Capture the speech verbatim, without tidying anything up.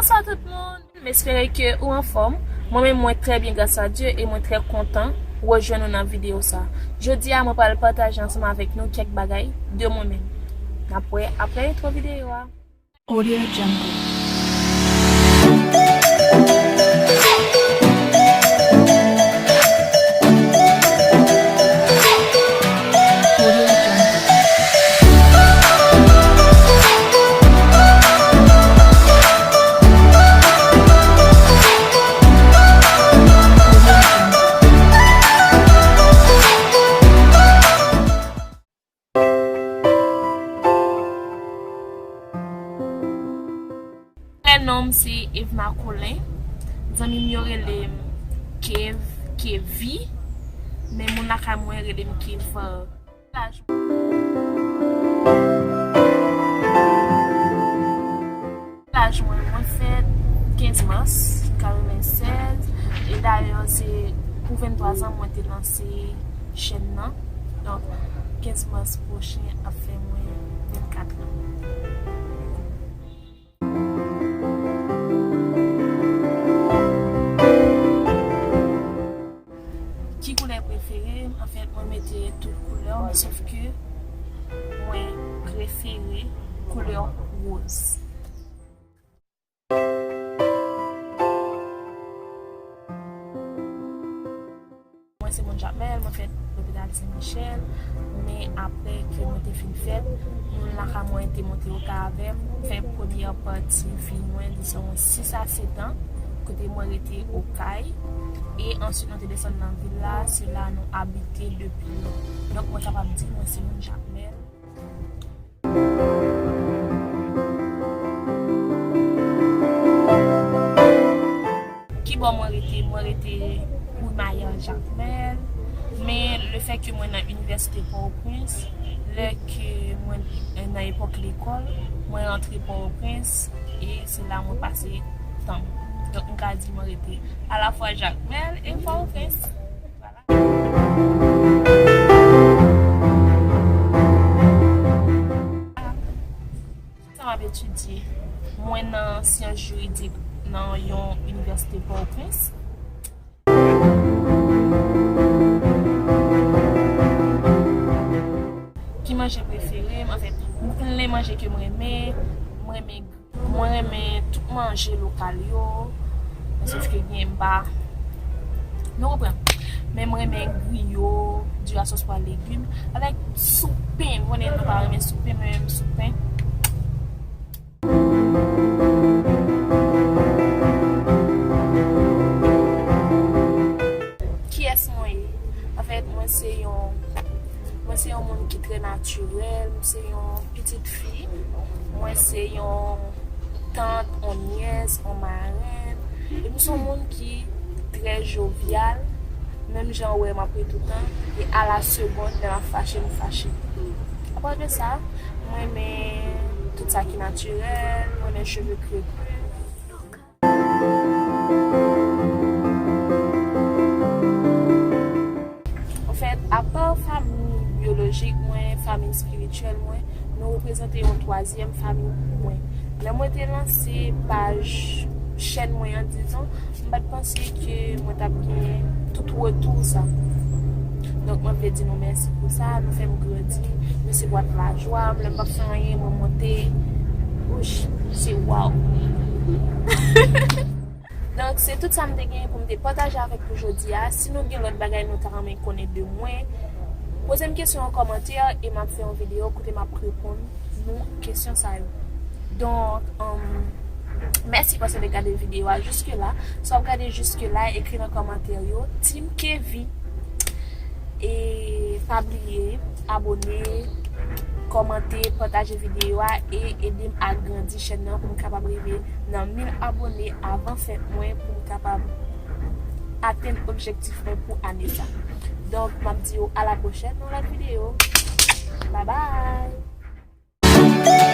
Bonswa tout moun. M espere ke ou anfòm. Mwen menm, mwen trè byen, gras a Dye, e mwen trè kontan rejwenn nou nan videyo sa. Jodi a, mwen pral pataje ansanm avèk nou kèk bagay de mwen menm. N ap wè apre entwo videyo a. Audio Jungle. Vrè non m se Evna Colin. Zanmi m yo rele m Kev, Kevi. Men moun lakay mwen rele m Keva. Laj mwen, mwen fèt kenz mas katrevennsèz, e dayè se pou venntwa zan mwen te lanse chèn nan. Donk, kenz mas pwochen ap fè mwen vennkat an. Ki koulè prefere m? Anfèt, mwen mete tout koulè, men sòf ke mwen prefere koulè woz. Mwen se moun Jakmèl, mwen fèt lopital Sen Michèl, men apre ke mwen te fin fèt, moun lakay mwen te monte Okay avè m, fè premyè pati vi mwen, dizon sis a sèt an, kote mwen rete Okay, e answit nou te desann nan vil la, se la nou abite depi lò. Donk, mwen kapab di mwen se moun Jakmèl. Kibò mwen rete? Mwen rete Wi Mayèl Jakmèl, men lefètke mwen nan Inivèsite Pòtoprens, lè ke mwen, nan epòk lekòl, mwen rantre Pòtoprens, e se la mwen pase tan m. Donk, m ka di mwen rete alafwa Jakmèl e Pòtoprens. Vwala. Sa m ap etidye? Mwen nan syans jiridik nan yon inivèsite Pòtoprens. Ki manje prefere m? Anfèt, m plen manje ke m renmen. M renmen Mwen renmen tout manje lokal yo, men sòf ke gen m pa, nou konprann. Men mwen renmen griyo, diri a sòs pwa legim, avèk soup pen. Mwen konnen nou pa renmen soup pen, men mwen renmen soup pen. Kiyès mwen ye? Anfèt, mwen se yon, mwen se yon moun ki trè natirèl, mwen se yon pitit fi, mwen se yon tant, yon nyès, yon marenn. E m se yon moun ki trè jovyal, menm jan w wè m ap ri toutan, e a la segond, lè m ap fache, m fache. Apa de sa, mwen renmen tout sa ki natirèl, mwen renmen cheve krepe. Anfèt, apa fanmi byolojik mwen, fanmi espirityèl mwen, nou reprezante yon twazyèm fanmi pou mwen. Lè mwen te lanse paj chèn mwen an, dizon, m pa t panse ke mwen t ap gen tout retou sa. Donk, mwen vle di nou mèsi pou sa, nou fè m grandi, nou se bwat lajwa m, lè m p ap fè anyen, mwen monte, wouch, se waw. Donk, se tout sa m te gen pou m te pataje avèk nou jodi a. Si nou gen lòt bagay nou ta renmen konnen de mwen, poze m kesyon an kòmantè e m ap fè yon videyo kote m ap reponn nou kesyon sa yo. Donk, um, mèsi paske w te gade videyo a jiske la. Si w ap gade jiske la, ekri nan kòmantè yo, Team Kevy. E pa bliye abòne, kòmante, pataje videyo a e ede m agrandi chèn nan pou m kapab rive nan mil abòne avan fèt mwen, pou m kapab atenn objektif mwen pou ane sa. Donk, m ap di w a la pwochèn nan lòt videyo. Bye bye!